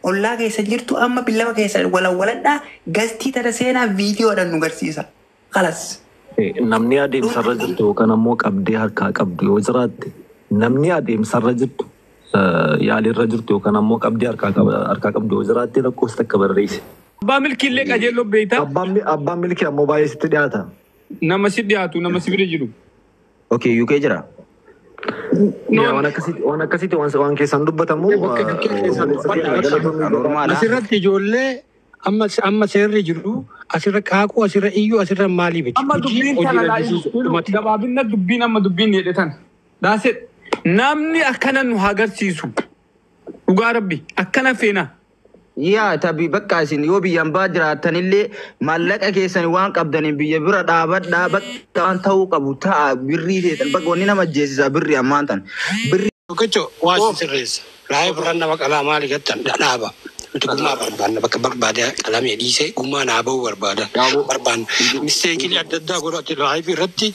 Ollaa keessa jirtu amma billama keessa walawwaladhaa gastii tana seenaa viidiyoodhaan nu garsiisa. Kalas. Namni adeemsarra jirtu yookaan ammoo qabdee harkaa qabdu yoo jiraatte, namni adeemsarra jirtu yaaliirra jirtu yookaan ammoo qabdee harkaa qabdu yoo jiraatte lakkoofsa takka barreessi. Abbaa milkiillee qajeelloo beektaa. Abbaan milkii ammoo baay'ee sitti dhiyaata. Nama si dhiyaatu, nama si bira jiru. Okay, UK jira. Waan akkasitti waan keessaan dubbatamu. Asirratti ijoollee amma seerri jiru asirra qaaquu, asirra iyyuu, asirra maalii miti. Amma dubbiin tana laa gabaabinna dubbiin amma dubbiin jedhe tana. Daasee namni akkana nu haa agarsiisu. Dhugaa rabbi akkana feena. Yaa tabi bakka isin yoo biyyaan baa jiraatanillee maallaqa keessan waan qabdaniin biyya bira dhaabadhaa, bakka waan ta'uu qabu ta'a, birrii feetan bakka wanni nama ajjeesisaa birrii ammaan tan. Birrii. Tokkicho waa isin sirreessa. Laayee birraan nama qalaa maali jettan dhaaba. Nuti gumaa barbaanna, bakka barbaade qalamee dhiisee gumaa naa bahuu barbaada. Barbaanna. Misteekilee adda addaa godhate laayif irratti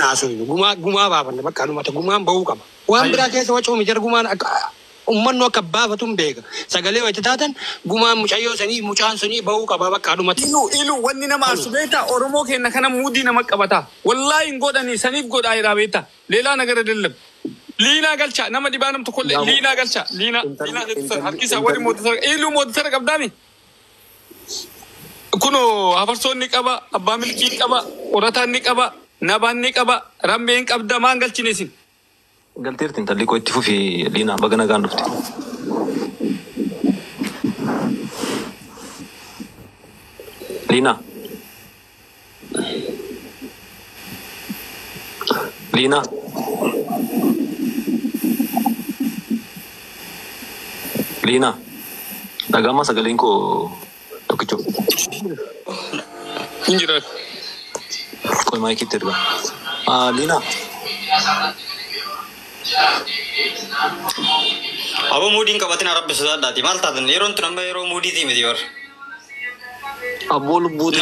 haasofnu. Gumaa gumaa baafanna bakka anumata gumaan bahuu qaba. Waan biraa keessa wacoomi jara gumaan akka ummannu akka baafatu hin beeka. Sagalee wayita taatan gumaan mucayyoo sanii mucaan sunii bahuu qaba bakka anumatti. Ilu ilu wanni nama arsu beektaa, Oromoo keenya kana muudii nama qabata. Wallaahi hin godhanii saniif godhaa jiraa beektaa. Leelaa nagara dallab. Liinaa galcha nama dhibaa nam tokkollee liinaa galcha liinaa liinaa harkisa warri mootota ilu mootota qabdaami. Kunoo hafarsoon ni qaba, abbaa milkii qaba, qorataan ni qaba, nabaan ni qaba, rambeen qabda, maan galchine isin. Galteerti intalli koo, itti fufi Liinaa, baga nagaan dhufte. Liinaa. Liinaa. Liinaa. Dhaga'amaa sagaleen koo, tokkicho? Hin jira. Qoy maayikiitti erga. Liinaa. Aboo muudiin qabatina, rabbi sodaadhaati. Maal taatan? Yeroon tun amma yeroo muudiitii miti bar. Abboo lubbuun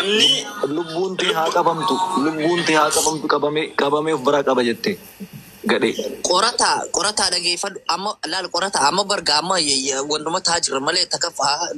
lubbuun tee haa qabamtu, lubbuun tee haa qabamtu, qabamee qabamee of biraa qaba jette gadhee. Qorataa qorataa dhageeffadhu amma, laal qorataa, amma barga amma wantuma taa jira malee takka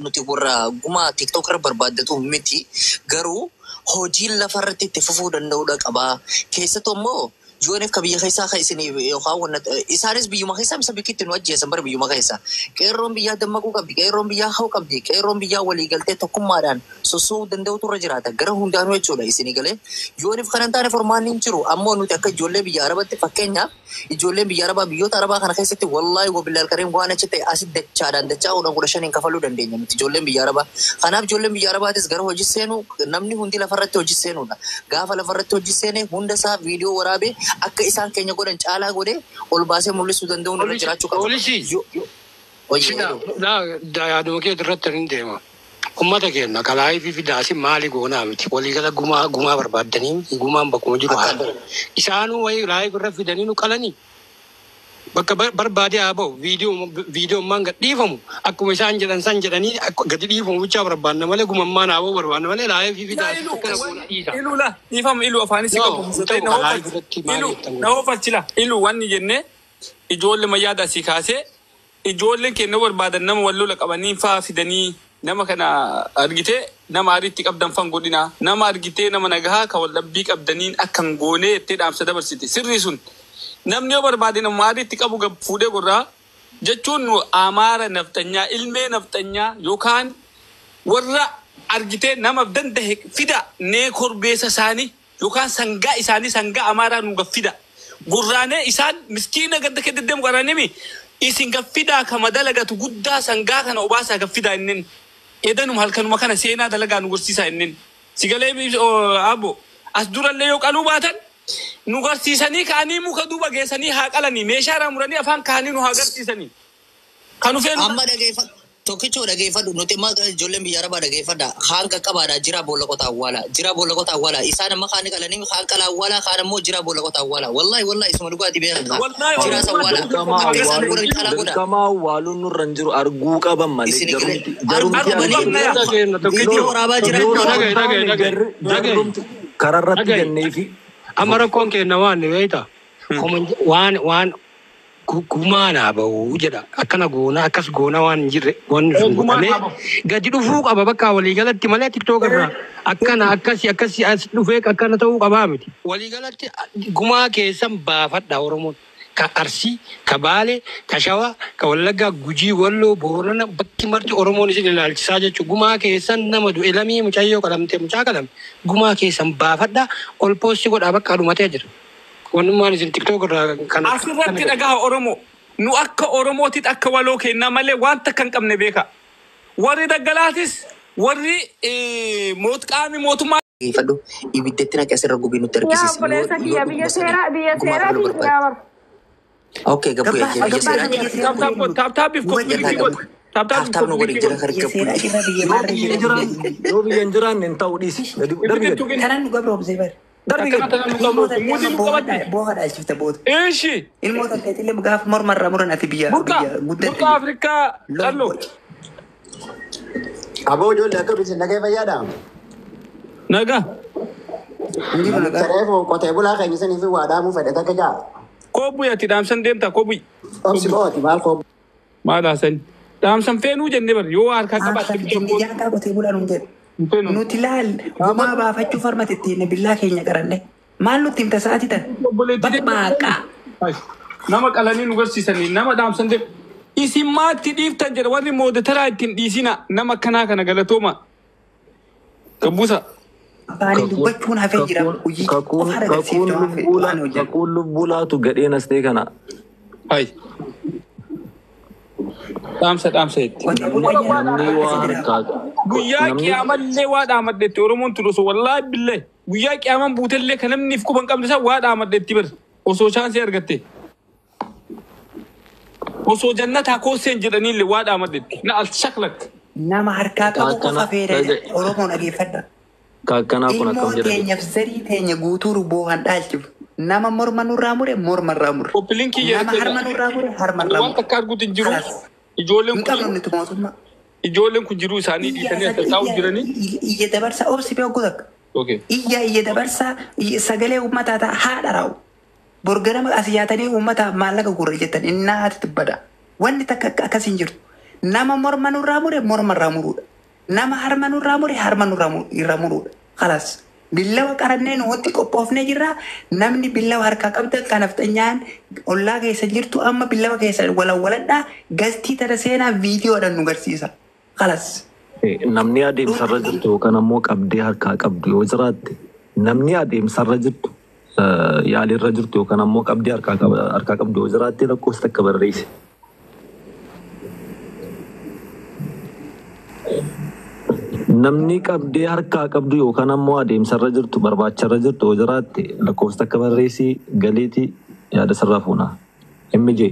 nuti warra gumaa TikTok irra barbaaddatu miti, garuu hojiin lafarratti itti fufuu danda'uudha qaba. Keessattuu immoo UNF ka biyya keessaa ka isin yookaan wanna isaanis biyyuma keessaa isa bikkitti nu ajjeesan bara biyyuma keessa. Qeerroon biyyaa dammaquu qabdi, qeerroon biyyaa ha'uu qabdi, qeerroon biyyaa walii galtee tokkummaadhaan sossoo'uu danda'utu irra jiraata. Gara hundaanuu jechuudha isinii galee. UNF kan hin taane formaanni hin jiru. Ammoo nuti akka ijoollee biyya Arabatti, fakkeenyaaf ijoolleen biyya Arabaa biyyoota Arabaa kana keessatti wallaahi wabillaal kareem waan achi ta'e asi dachaadhaan dachaa 10 15n kafaluu dandeenya nuti ijoolleen biyya Arabaa. Kanaaf ijoolleen biyya Arabaatis gara hojii seenuu, namni hundi lafarratti hojii seenuudha. Gaafa lafarratti hojii seene hunda isaa viidiyoo waraabee akka isaan keenya godhan caalaa godhee ol baasee mul'isuu danda'uun irra jiraachuu qaba. Poolisii. Yaaduma kee irratti hin deema. Uummata keenya kalaayii fi fidaasi maali goonaa miti. Waliigala gumaa gumaa barbaaddanii gumaan bakkuma jiru haa ta'u. Isaanuu wayii laayif irra fidanii nu qalanii. Bakka barbaade haa ba'u, viidiyoo ammaan gad dhiifamu akkuma isaan jedhan san jedhanii akka gadi dhiifamu bichaa barbaanna malee, gumammaan haa ba'u barbaanna malee live fidaasi akkana goona dhiisa. Ilu la dhiifama, ilu afaanis si No, qabu. hin ta'u live irratti maali Ilu jettan. Na oofalchila. Ilu wanni jennee ijoollee mayyaada asii kaasee ijoolleen keenya barbaadan nama wal lola qabanii faa fidanii, nama kana argitee nama ariitti qabdan fan godhina, nama argitee nama nagahaa ka wal dhabbii qabdaniin akka hin goonee jettee dhaamsa dabarsite sirrii sun. Namni yoo barbaade nama ariitti qabu gab fuudhee gorraa jechuun nu Amaara nafxanyaa, ilmee nafxanyaa yookaan warra argitee nama dandahe fida nee, korbeessa isaanii yookaan sangaa isaanii, sangaa Amaaraa nu gaffida gurraanee isaan miskiina gadda kee deddeemu qaraanimi isin gaffidaa kama dalagatu guddaa sangaa kana obaasaa gaffidaa, inneen edanuma halkanuma kana seenaa dalagaa nu gorsiisaa, inneen sigalee abbo as durallee yoo qaluu baatan nu garsiisanii ka'anii muka duuba geessanii haa qalanii, meeshaa irraa muranii afaan kaanii nu haa garsiisanii kan dhufee Amma dhageeffadhu. Tokkichoo dhageeffadhu, nuti amma ijoolleen biyya Arabaa dhageeffadha. Kaan qaqqabaadha, jira boolla qota awwaala. Jira boolla qota awwaala. Isaan amma kaan qalanii, kaan qala awwaala, kaan ammoo jira boolla qota awwaala. Wallaahi wallaahi isuma dhugaatii beekan. Wallaahi. Jira awwaala. Dirqama Akka isaan awwaaluun godhan caalaa godha. Dirqama awwaaluun nurra hin jiru, arguu qaban malee. Isin jarumti arguu jarumti qabanii Arguu qabna yaa. Uummata keenya tokkichoo. Viidiyoo waraabaa jira. Tokkichoo, dhaga'i dhaga'i dhaga'i dhaga'i. Jarumti kararratti Dhaga'i. jenneefi Amma rakkoon keenya waan ni beektaa? Waan waan Gumaa naa bahu jedha. Akkana goona akkas goona waan hin jirre wanni sun Gumaan godhamee haa bahu. gadi dhufuu qaba bakka waliigalatti malee TikTok irraa akkana akkasi akkasi as dhufee akkana ta'uu qabaa miti. Waliigalatti gumaa keessan baafadha Oromoon. Ka Arsii, ka Baalee, ka Shawaa, ka Wallaggaa, Gujii, Walloo, Boorana bakki marti Oromoon isin ilaalchisaa jechuudha. Gumaa keessan nama du'e lamii mucayyoo qalamtee mucaa qalame gumaa keessan baafadha ol poostii godhaa bakka dhumatee jira. Wannummaan isin TikTok irraa kana Asirratti dhagaha Oromoo. Nu akka Oromootitti akka waloo kennaa malee wanta kan qabne beeka. Warri daggalaatis warri qaamni mootummaa Dhaggeeffadhu ibiddatti naqee asirra gubii nutti Yaa argisiisi. obboleessa Yoo kiyya yoo biyya dhuguma sanii seeraa biyya gumaa seeraa dhaluu fi barbaade. yaa bar. Okay gabbuu Gabbaa biyya seeraa gabbaa jira. biyya seeraa Taap taap taappiif Jallaa koppilinkii gabbuu. godhi. Taap taappiif Taap taap nu godhi koppilinkii jira godhi. kar Biyya gabbuu. seeraa jira biyya Yoo maarra biyya jira hin jiraanne yoo biyya hin jiraanne hin ta'u dhiisi. Gadi darbi Ibiddi gadi. tuqin. Kanan nu gabroomsee bari. Darbi Akkana gadi. tana nu Ilmoo gabrooti. tattee Muudii amma nu qabatti. booha dhaalchifta booda. Ishi. Ilmoo tatteetillee gaafa mormarraa muran ati biyya Burqaa. biyya guddatte Burqaa Afrikaa loon qalloo. boci. Aboo ijoollee akka isin nagee fayyaadha. Nagaa. Injiru nagaa. Reefu qotee bulaa keenya sanii fi waa dhaamuu fedhe takka jaa. Koobbuy ati dhaamsan deemta koobbuy. Obsi booti maal koo. Maal haasani? Dhaamsan feenuu jennee bar yoo harkaa qabaatte Ijaan kaa qotee bulaa nuun jedhu. hin feenu. Nuti laal gumaa baafachuu farmate ittiin billaa keenya qaranne. Maal nutti himta sa'aati tan? Obboleettii Bakka Ay, nama qalanii nu garsiisanii nama dhaamsan deemu. Isin maatti dhiiftan jedha warri moodataraa ittiin dhiisina nama akkanaa kana galatooma. Gabbuusa. Afaaniin dubbachuun hafee jira. Hojii Kakuun qofa agarsiifte waan fedhe waan hojjetu. kakuun lubbuu laatu gadheen as ta'e kana Ay. Dhaamsa dhaamsa jetti. Qotee bulaa jira. namni waa harkaa Guyyaa namni qiyaamallee waa dhaamadhetti Oromoon tun osoo wallaahi billee guyyaa qiyaaman buutellee kan namni if quba hin qabne san waa dhaamadhetti bar osoo chaansii argatte. Osoo jannataa kooseen jedhaniillee waa dhaamadhetti. Na al shaklak. Nama harkaa qabu Akkana- qofa feera Oromoon dhageeffadha. akkanaa kun akkam Ilmoo jedhani. teenyaaf zarii teenya guutuu boohan dhaalchifu. Nama morma nurraa mure morma irraa mure. Koppilinkii Nama harma nurraa mure harma irraa Waan mure. takka arguutu hin jiru. Kalaas. Ijoolleen Hin kun qabnu nuti mootummaa. ijoolleen kun jiruu isaanii dhiisanii as taa'u jiranii. Iyya dabarsa obsi bee ogguu takka. Okay. Iyya iyya dabarsa iyya sagalee uummataa ta'a haadha raa'u. Borganama as yaatanii uummataaf maallaqa gurra jettan innaa haati tibbada. Wanni takka akkas hin jirtu. Nama morma nurraa mure morma irraa muruudha. Nama harma nurraa mure harma nurraa irraa muruudha. Kalaas. Billawa qarannee nu wanti qophoofnee jirra. Namni billawa harkaa qabdan kan nafxanyaan ollaa keessa jirtu amma billawa keessa walawwaladhaa gastii tana seenaa viidiyoodhaan nu garsiisa. Kalaas. Namni adeemsarra jirtu yookaan ammoo qabdee harkaa qabdu yoo jiraatte namni adeemsarra jirtu yaaliirra jirtu yookaan ammoo qabdee harkaa qabdu yoo jiraatte lakkoofsa takka barreessi. Namni qabdee harkaa qabdu yookaan ammoo adeemsarra jirtu barbaacharra jirtu yoo jiraatte lakkoofsa takka barreessi galiitii yaada sirraa fuuna. MJ.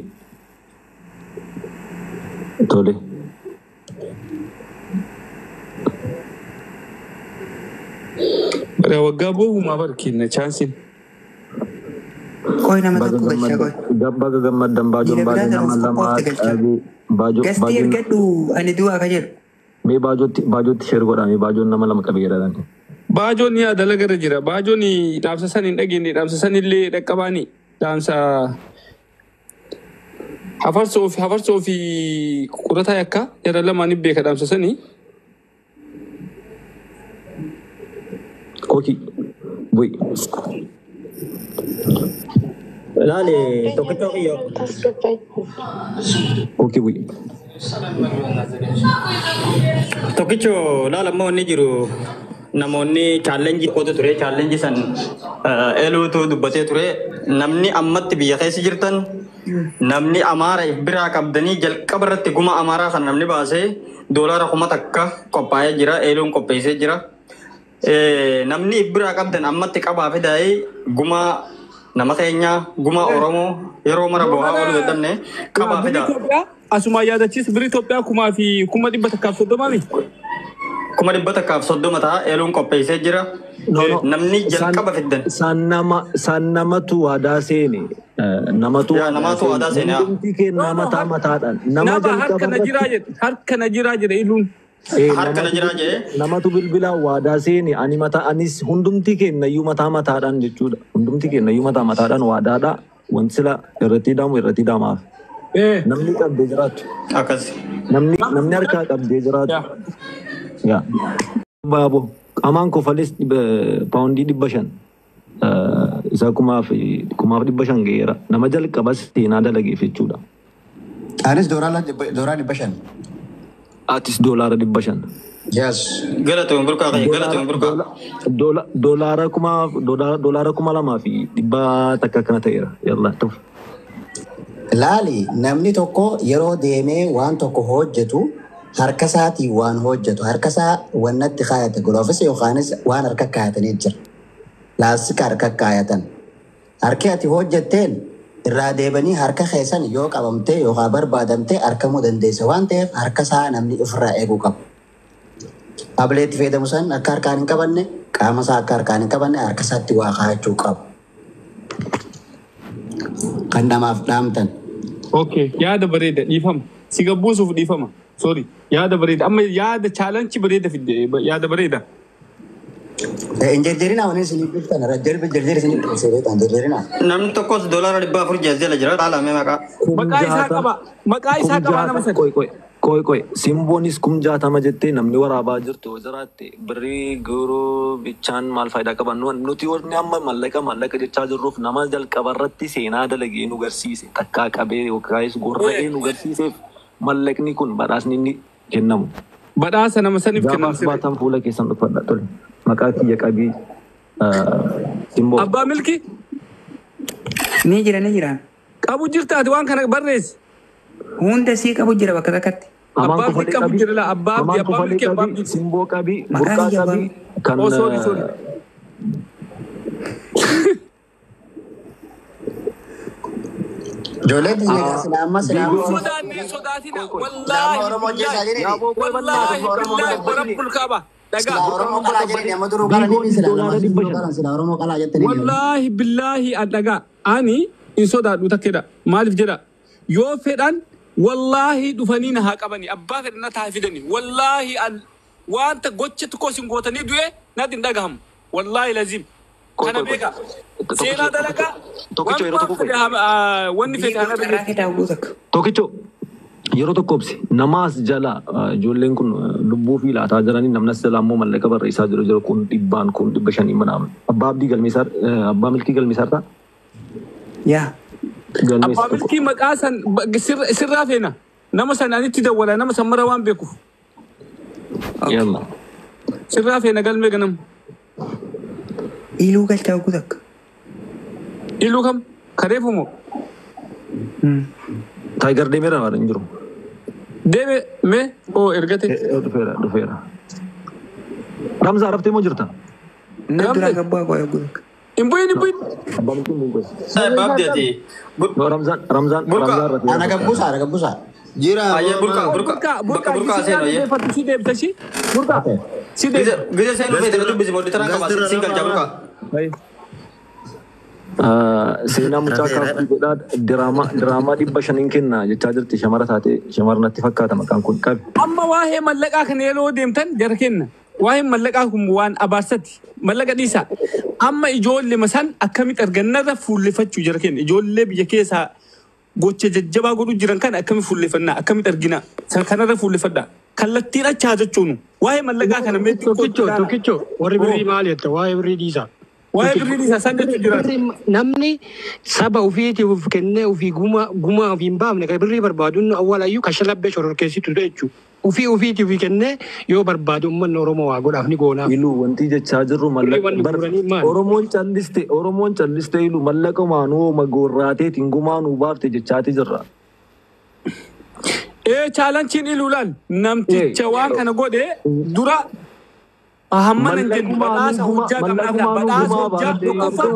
Tole. Bara waggaa boohumaa barkiinna chaansiin. Qoy nama tokko galchaa qoy. Baga gammaddan baajoon Jira biraa baajoo nama galuuf lama qophoofte galchaa. qabii baajoo Gastii baajoon ergadhu ani du'aa ka jedhu. mee baajootti baajootti sheer godhaa mee baajoon nama lama qabee jedhan. Baajoon yaa dalagarra jira. Baajoon dhaamsa san hin dhageenye dhaamsa san illee dhaqqabaani. Dhaamsa hafarsoo fi qurataa yakka jara lamaaniif beeka dhaamsa sanii. Koki bu'i. Laale tokkicha kiyya. Koki bu'i. Tokkicho laala ammoo inni jiru namoonni challenge qootu ture challenge san eluutu dubbatee ture namni ammatti biyya keessa jirtan namni amaara if biraa qabdanii jalqaba irratti guma amaaraa kan namni baasee $1,000 qophaa'ee jira eluun qopheessee jira. Namni if biraa qabdan ammatti qabaa fidaa'ee guma nama keenya guma Oromoo yeroo mara bo'aa oolu dadhabne qabaa Biyyi fidaa. Itoophiyaa asuma yaadachiis biyyi Itoophiyaa 1,130,000. 130,000 ta'a eluun qopheessee jira. No, no. Namni jalqaba fiddan. Isaan namatu waadaa seene. Namatu Yaa, namatu waadaa seene, yaa. Hundumti keenya mataa mataadhaan. Nama Nama harka jalqaba na jiraa jedhe harka na jiraa jedhe iluun. Harka na jiraa jedhe. Namatu bilbilaan waadaa seene ani mataa anis hundumti keenya iyyuu mataa mataadhaan jechuudha. Hundumti keenya iyyuu mataa mataadhaan waadaadha. Wanti sila irratti hidhamu irratti hidhamaaf. Namni qabdee jiraatu. Akkas. Namni harkaa qabdee jiraatu. Yaa. Baaboo amaan kofales paawundii 500 isa 1500 ga'eera. Nama jalqabas seenaa dalageef jechuudha. Anis doolaara 500. Atis doolaara 500. Yes. Galatoon burqaa kayya galatoon burqaa. Doolaara 2100 akkana ta'eera. Yallaa ta'u. Laali namni tokko yeroo deemee waan tokko hojjetu harka isaatiin waan hojjetu harka isaa wannatti kaayate goloofis yookaanis waan harka kaayatanii jira. Laastika harka kaayatan. Harki ati hojjetteen irraa deebanii harka keessan yoo qabamtee yookaan barbaadamtee argamuu dandeessa waan ta'eef harka isaa namni ofirraa eeguu qaba. Ableetti fayyadamu san akka harkaan hin qabanne qaama isaa akka harkaan hin qabanne harka isaatti waa kaayachuu qaba. Kan namaaf dhaamtan. Okay, yaada bareeda dhiifama. Si gabbuusuuf dhiifama. Sorry, yaada bareeda. Amma yaada chaalanchi bareeda fidde yaada bareeda. Injirjirina wani isinii dhuftan jarjirri isinii dhufte beektan jarjarina. Namni tokkos doolaara 400 jala jira. Dhaalamee maqaa. Maqaa isaa qaba. Maqaa isaa qaba nama sana. Qoy qoy qoy qoy simboonis 60,000 jettee namni waraabaa jirtu yoo jiraatte birrii guruu bichaan maal faayidaa qaban nuti warri amma mallaqa mallaqa jechaa jirruuf nama jalqaba irratti seenaa dalagee nu garsiise takkaa qabee yookaas gorra'ee nu garsiiseef mallaqni kun badhaasni inni kennamu. Badhaasa nama saniif kennamu. Gaafa baatan fuula keessan dhufadha tole. Maqaa kiyya qabii simboo. Abbaa milki. Ni jira ni jira. Qabu jirta ati waan kana barreessi. Hunda sii qabu jira bakka takkatti. Abbaa milki qabu jira laa abbaa abdii abbaa milki abbaa abdii. Simboo qabii burqaa qabii kan. Oh sorry sorry. Ijoolleen biyya silaa silaa. Sodaanni sodaatina wallaahi. Oromoo jecha jedhani. Wallaahi billaahi warabbul kaaba. Silaa Oromoo qalaa jedhani amma duruu qalanii silaa nama qalan silaa Oromoo qalaa jettanii. Wallaahi billaahi an dhagaa ani hin sodaadhu takkedha maaliif jedha yoo fedhan wallaahi dhufanii na haa qabani abbaa fedhan na taa fidani wallaahi an wanta gocha tokko isin gootanii du'e natti hin dhagahamu wallaahi lazim kana beeka seenaa dalagaa wanni fedhe hana Tokkicho yeroo tokko obsi namaas jala ijoolleen kun lubbuu fi laataa jiranii namnas jala ammoo mallaqa barreessaa jiru jiru kun dhibbaan kun 500 manaam abbaa abdii galmeessaa abbaa milkii galmeessaa irraa. Yaa. Abbaa milkii maqaa san sirraa feena nama san anitti dawwala nama san mara waan beekuuf. Yalla. Sirraa feena galmee ganama. Iluu galchaa oguu takka. Iluu kam? Kareefu moo? Taayigar deemeera waan hin jiru. Deeme mee oo ergate. Dhufeera dhufeera. Ramzaa raftee moo jirta? Na dura gabbaa qoy oguu takka. Hin bu'in hin bu'in. Abbaa milkiin hin bu'in. Baabdeeti. No Ramzaan Ramzaan Ramzaan rafee. Ana gabbuusaa ana gabbuusaa. Jira. Ayyee burqaa burqaa bakka burqaa seenu ayyee. Si deebita shi. Burqaa. Si deebita. Gise seenu feete dubbisi booddi taraan qaba siin galcha burqaa. Seenaa mucaa kaafuu jedhaa diraamaa 500 kenna jechaa jirti shamara taatee shamara natti fakkaata maqaan kun qabi. Amma waa'ee mallaqaa kana yeroo deemtan jara kenna. Waa'ee mallaqaa kun waan abaarsati. Mallaqa dhiisaa. Amma ijoollee masaan akkamitti argannarra fuulleffachuu jara kenna. Ijoollee biyya keessaa gocha jajjabaa godhu jiran kana akkamitti fuulleffannaa akkamitti argina kanarra fuulleffadhaa. Kallattiin achi haa jechuunu. Waa'ee mallaqaa kana meetti Tokkicho tokkicho warri birrii maal jette waa'ee birrii dhiisaa. Waa'ee birrii dhiisaa isaan jechuu jiran. Namni saba ofiitiif of kennee ofii gumaa ofii hin baafne kan birrii barbaadu inni awwaalayyuu kan shalabbee shororkeessitu jechuudha. Ofii ofiitiif ofii kennee yoo barbaadu uummanni Oromoo waa godhaaf ni goonaaf. Iluu wanti jechaa jirru mallaqa Oromoon calliste Oromoon calliste iluu mallaqa maanuu magorraateetiin gumaa nuu baafte jechaati jirra. Ee chaalanchiin iluu laal namticha waan kana godhe dura hamman hin jennu badhaasa hojjaa qabnaaf badhaasa hojjaa tokkoffaa.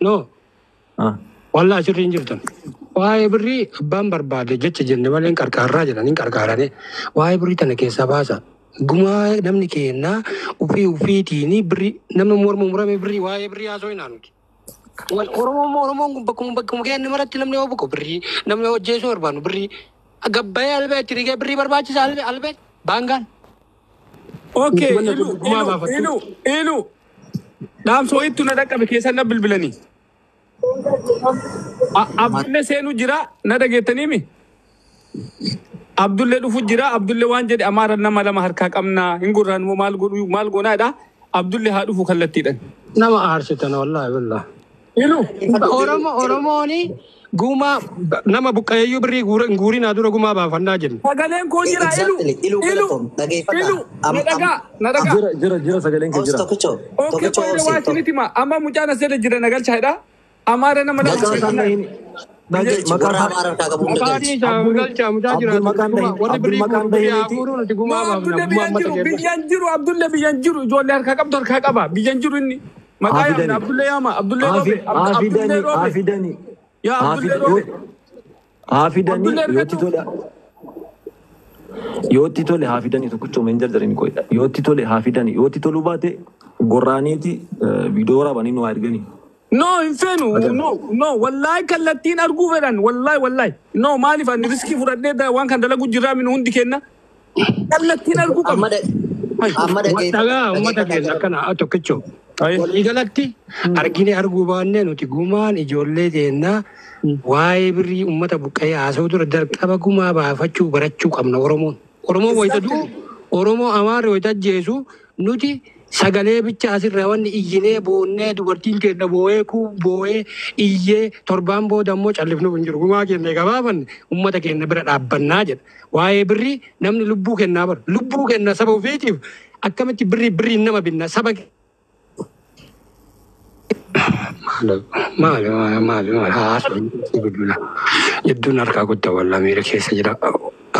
No. Wallaahi sirrii hin jirtan. Waa'ee birrii abbaan barbaade jecha jenne malee hin qarqaarraa jedhan hin qarqaarane. Waa'ee birrii tana keessaa baasa. Gumaa namni kennaa ofii ofiitiin birrii namni morma murame birrii waa'ee birrii haasoo hin aanuti. Oromoon kun bakkuma bakkuma kenne maratti namni yoo buqu birrii namni hojjeesuu barbaadu birrii gabbayee albee itti rigee birrii barbaachisa albee albee baangaan. Okay, ilu ilu ilu ilu dhaamsoo ittu na dhaqqabe keessan na bilbilanii. Abdullee seenu jira na dhageettaniimi. Abdullee dhufu jira Abdullee waan jedhe Amaara nama lama harkaa qabnaa hin gurraan immoo maal godhu maal goonaadha. Abdullee haa dhufu kallattiidhaan. Nama aarsitan wallaahi billaa. Ilu. Oromo Oromooni gumaa nama buqqayeeyyuu birrii hin guurinaa dura gumaa baafannaa jenna. Sagaleen koo jira ilu. Exactly. Iluu Ilu. galatoom dhageeffadha. Ilu. Na dhagaa na dhagaa. Jira jira jira sagaleen kee Obsi jira. tokkicho Okay tokkicho qoyne obsi waa isinitti hima amma mucaan as jala jira nagalchaadha. Amaara nama lama Galchi. harkaa Maqaan qabnaa. dhahin Galchi maqaan warra Amaara harkaa qabu hunda Maqaan galchi. isaa galchaa mucaa Abdul jiraatu maqaan gumaa dhahin warri Abdul birrii maqaan guuru birrii haa dhahiniiti. guuru nuti No gumaa baafna Abdullee gumaa biyyaan uummata jiru keenya. biyyaan jiru Abdullee biyyaan jiru ijoollee harkaa qabdu harkaa qaba biyyaan jiru inni. Haa Maqaa yaamna fidani. Abdullee yaama Abdullee Haa Roobe Abdullee fidani haa Roobe fidani. yaa Haa Abdullee Roobe haa fidani Abdullee yootti argadhu. tole yootti tole haa fidani tokkichuma hin jarjarin qoyidha. Yootti tole haa fidani yootti toluu baate gorraaniiti viidiyoo waraabanii nu haa erganii. No hin feenu no no wallahi kallattiin arguu fedhan wallahi wallahi no maaliif ani riskii fudhadhee waan kan dalagu jirraa minu hundi kenna kallattiin arguu Amma qabna. amma dhageeffadha Dhagaa uummata dhageeffadha keenya akkana tokkicho. Aye. Waliigalatti argine arguu baannee nuti gumaan ijoollee teennaa waa'ee birrii uummata buqqee haasa'u dura darqaba gumaa baafachuu barachuu qabna Oromoon. Oromoon wayita du'u Oromoo Amaarri wayita ajjeesu nuti sagalee bicha asirraa wanni iyyinee boonnee dubartiin keenya boo'ee kuu boo'ee iyyee torbaan booda immoo callifnuuf hin jiru. Gumaa keenya egaa baafanne uummata keenya bira dhaabbannaa jedha. Waa'ee birrii namni lubbuu kennaa bara. Lubbuu kenna saba ofiitiif akkamitti birrii birriin nama binna saba maali maali maali maali haasoo gidduudha. Jidduun harkaa guddaa wallaa miira keessa jira.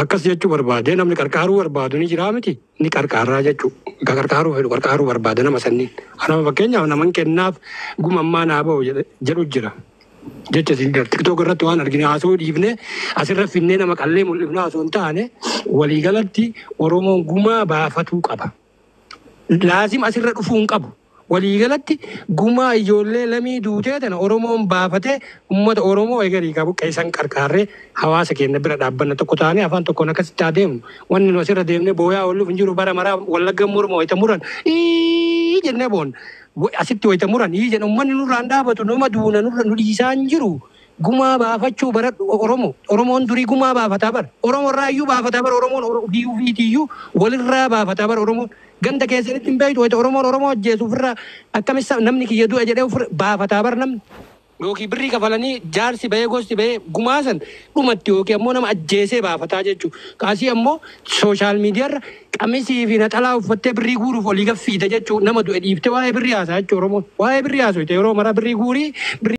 Akkas jechuu barbaade namni qarqaaruu barbaadu ni jiraa miti ni qarqaarraa jechuu. Ka qarqaaruu fedhu qarqaaruu barbaada nama sanniin. Anama fakkeenyaaf naman kennaaf gumammaa naa ba'u jedhu jira. Jecha isin jira. TikTok irratti waan argine haasoo dhiifne asirra finnee nama qallee mul'ifne haasoo hin taane waliigalatti Oromoon gumaa baafatuu qaba. Laazim asirra dhufuu hin qabu. Waliigalatti gumaa ijoollee lamii duutee tana Oromoon baafatee uummata Oromoo egarii qabu qeessan qarqaarree hawaasa keenya bira dhaabbanna tokko taanee afaan tokkoon akkasitti haa deemnu. Wanni nu asirra deemnee booyaa oolluuf hin jiru bara maraa wallagga morma wayita muran ii jennee boonna. Asitti wayita muran ii jenna uummanni nurraan dhaabatu numa duuna nurra nu dhiisaa hin jiru. Gumaa baafachuu baradhu Oromoo. Oromoon durii gumaa baafataa bara. Oromoo irraa iyyuu baafataa bara. Oromoon ofii ofiitiyyuu walirraa baafataa bara Oromoon. Ganda keessanitti hin beektu wayita Oromoon Oromoo ajjeesu ofirraa akkamitti namni kiyya du'a jedhee ofirra baafataa bara namni. Yookiin birrii kafalanii jaarsi bahee gosti bahee gumaa san dhumatti yookiin ammoo nama ajjeesee baafataa jechuudha. Kaasii ammoo sooshaal miidiyaarra qamisii fi naxalaa uffattee birrii guuruuf olii gaffiita jechuudha. Nama du'e dhiiftee waa'ee birrii haasaa jechuudha Oromoon. Waa'ee birrii haasoo yeroo maraa birrii guurii birrii